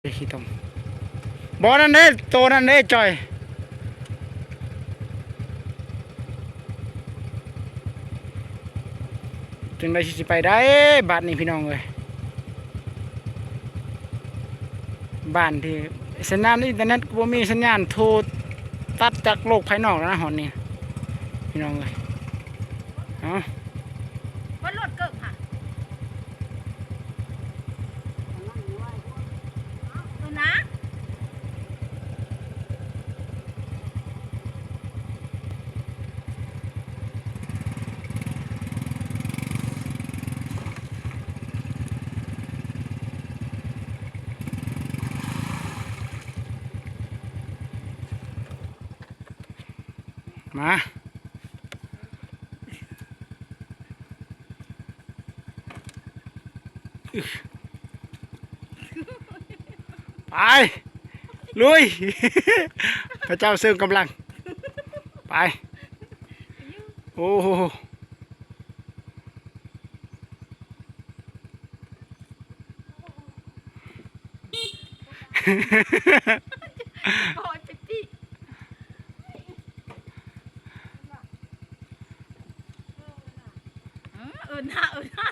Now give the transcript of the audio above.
ຂີ້ຕົມ ບໍ່ ນັ້ນເດ້ ໂຕນັ້ນເດ້ ຈ່ອຍ. ຈັ່ງໃດຊິໄປໄດ້ບາດນີ້ພີ່ນ້ອງເອີຍ. ບ້ານທີ່ສັນຍານອິນເຕີເນັດກໍບໍ່ມີ, ສັນຍານໂທຕັດຈາກໂລກພາຍນອກແລ້ວນະ ຮອດນີ້ພີ່ນ້ອງເອີຍ. ເອົາ ເບິ່ງລົດເກີບຫາ ເອີນະ. ມາ ໄປ ລຸຍ ພະເຈົ້າເສີມກຳລັງ ໄປ. ໂອ້ໂຫ ໂອ້ຍ ເປັນຕິ ເອີ ເອີນະ ເອີນະ.